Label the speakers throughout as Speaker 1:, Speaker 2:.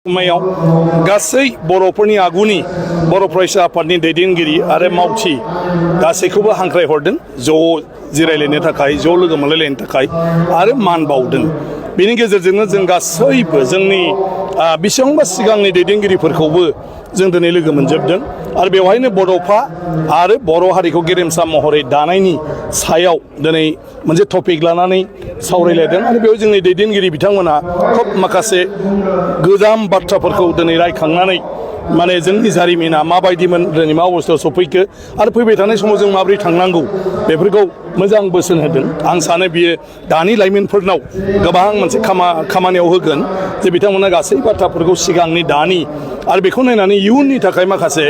Speaker 1: समायाव गासै बर'फोरनि आगुनि बर' फरायसा आफादनि दैदेनगिरि आरो मावथि गासैखौबो हांख्राय हरदों ज' जिरायलायनो थाखाय ज' लोगो मोनलायलायनो थाखाय आरो मान बावदों। बेनि गेजेरजोंनो जों गासैबो जोंनि बेसेबांबा सिगांनि दैदेनगिरिफोरखौबो जों दिनै लोगो मोनजोबदों आरो बेवहायनो बड'फा आरो बर' हारिखौ गेरेमसा महरै दानायनि सायाव दिनै मोनसे टपिक लानानै सावरायलायदों आरो बेयाव जोंनि दैदेनगिरि बिथांमोना खोब माखासे गोजाम बाथ्राफोरखौ दिनै रायखांनानै माने जोंनि जारिमिना माबायदिमोन दिनै मा अबस्थायाव सफैखो आरो फैबाय थानाय समाव जों माबोरै थांनांगौ बेफोरखौ मोजां बोसोन होदों। आं सानो बियो दानि लाइमोनफोरनाव गोबां मोनसे खामानियाव होगोन जे बिथांमोना गासै बाथ्राफोरखौ सिगांनि दानि आरो बेखौ नायनानै इयुननि थाखाय माखासे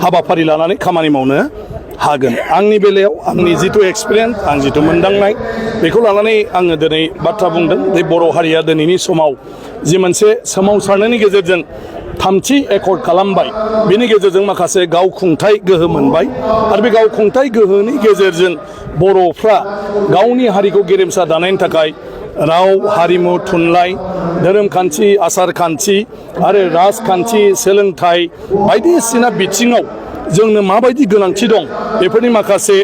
Speaker 1: हाबाफारि लानानै खामानि मावनो हागोन। आंनि बेलायाव आंनि जिथु एक्सपिरियेन्स आं जिथु मोनदांनाय बेखौ लानानै आङो दिनै बाथ्रा बुंदों जे बर' हारिया दिनैनि समाव जि मोनसे सोमावसारनायनि गेजेरजों थामथि एकर्ड खालामबाय बेनि गेजेरजों माखासे गावखुंथाय गोहो मोनबाय आरो बे गावखुंथाय गोहोनि गेजेरजों बर'फ्रा गावनि हारिखौ गेरेमसा दानायनि थाखाय राव हारिमु थुनलाइ धोरोमखान्थि आसार खान्थि आरो राजखान्थि सोलोंथाइ बायदिसिना बिथिङाव जोंनो माबायदि गोनांथि दं बेफोरनि माखासे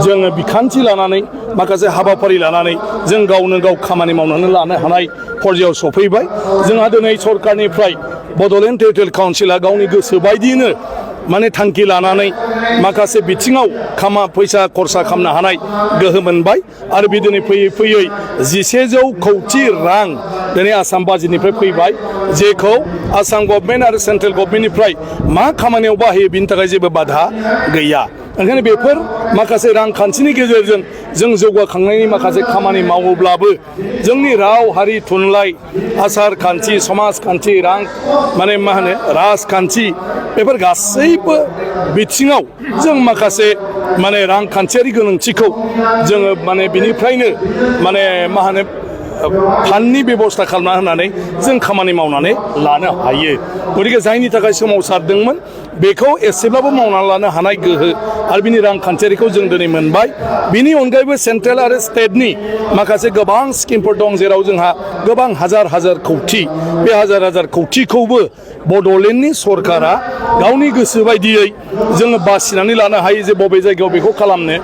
Speaker 1: जोङो बिखान्थि लानानै माखासे हाबाफारि लानानै जों गावनो गाव खामानि मावनानै लानो हानाय पर्यायाव सफैबाय। जोंहा दिनै सरकारनिफ्राय बड'लेण्ड टेरिटरियेल काउन्सिला गावनि गोसो बायदियैनो माने थांखि लानानै माखासे बिथिङाव फैसा खरसा खालामनो हानाय गोहो मोनबाय आरो बे दिनै फैयै फैयै 1100 कौटि रां दिनै आसाम बाजेटनिफ्राय फैबाय जेखौ आसाम गभर्नमेन्ट आरो सेन्ट्रेल गभर्नमेन्टनिफ्राय मा खामानियाव बाहायो बिनि थाखाय जेबो बाधा गैया। ओंखायनो बेफोर माखासे रांखान्थिनि गेजेरजों जों जौगाखांनायनि माखासे खामानि मावोब्लाबो जोंनि राव हारि थुनलाइ आसार खान्थि समाजखान्थि राजखान्थि बेफोर गासैबो बिथिङाव जों माखासे रांखान्थियारि गोनांथिखौ जोङो बिनिफ्रायनो फान्डनि बेबस्था खालामना होनानै जों खामानि मावनानै लानो हायो। गतिके जायनि थाखाय सोमावसारदोंमोन बेखौ एसेब्लाबो मावनानै लानो हानाय गोहो आरो बिनि रांखान्थियारिखौ जों दिनै मोनबाय। बिनि अनगायैबो सेन्ट्रेल आरो स्टेटनि माखासे गोबां स्किमफोर दं जेराव जोंहा गोबां हाजार हाजार कौटि बे हाजार हाजार कौटिखौबो बड'लेण्डनि सरकारा गावनि गोसो बायदियै जोङो बासिनानै लानो हायो जे बबे जायगायाव बेखौ खालामनो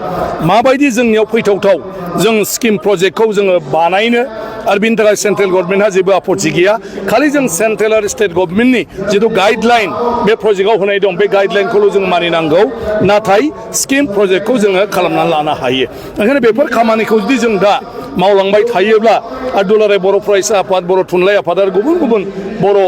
Speaker 1: माबायदि जोंनियाव फैथावथाव जों स्किम प्रजेक्टखौ जोङो बानायनो आरो बिनि थाखाय सेन्ट्रेल गभर्नमेन्टहा जेबो आपत्ति गैया। खालि जों सेन्ट्रेल आरो स्टेट गभर्नमेन्टनि जिथु गाइडलाइन बे प्रजेक्टआव होनाय दं बे गाइडलाइनखौल' जों मानिनांगौ नाथाय स्किम प्रजेक्टखौ जोङो खालामनानै लानो हायो। ओंखायनो बेफोर खामानिखौ जुदि जों दा मावलांबाय थायोब्ला आरो दुलाराय बर' फरायसा आफाद बर' थुनलाइ आफाद आरो गुबुन गुबुन बर'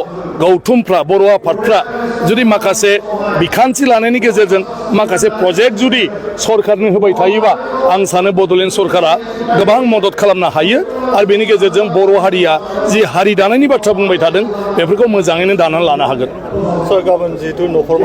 Speaker 1: गौथुमफ्रा बर' आफादफ्रा जुदि माखासे बिखान्थि लानायनि गेजेरजों माखासे प्रजेक्ट जुदि सरकारनो होबाय थायोबा आं सानो बड'लेण्ड सरकारा गोबां मदद खालामनो हायो आरो बेनि गेजेरजों बर' हारिया जि हारि दानायनि बाथ्रा बुंबाय थादों बेफोरखौ मोजाङैनो दानानै लानो हागोन।
Speaker 2: गाबोन जिहेतु न'खर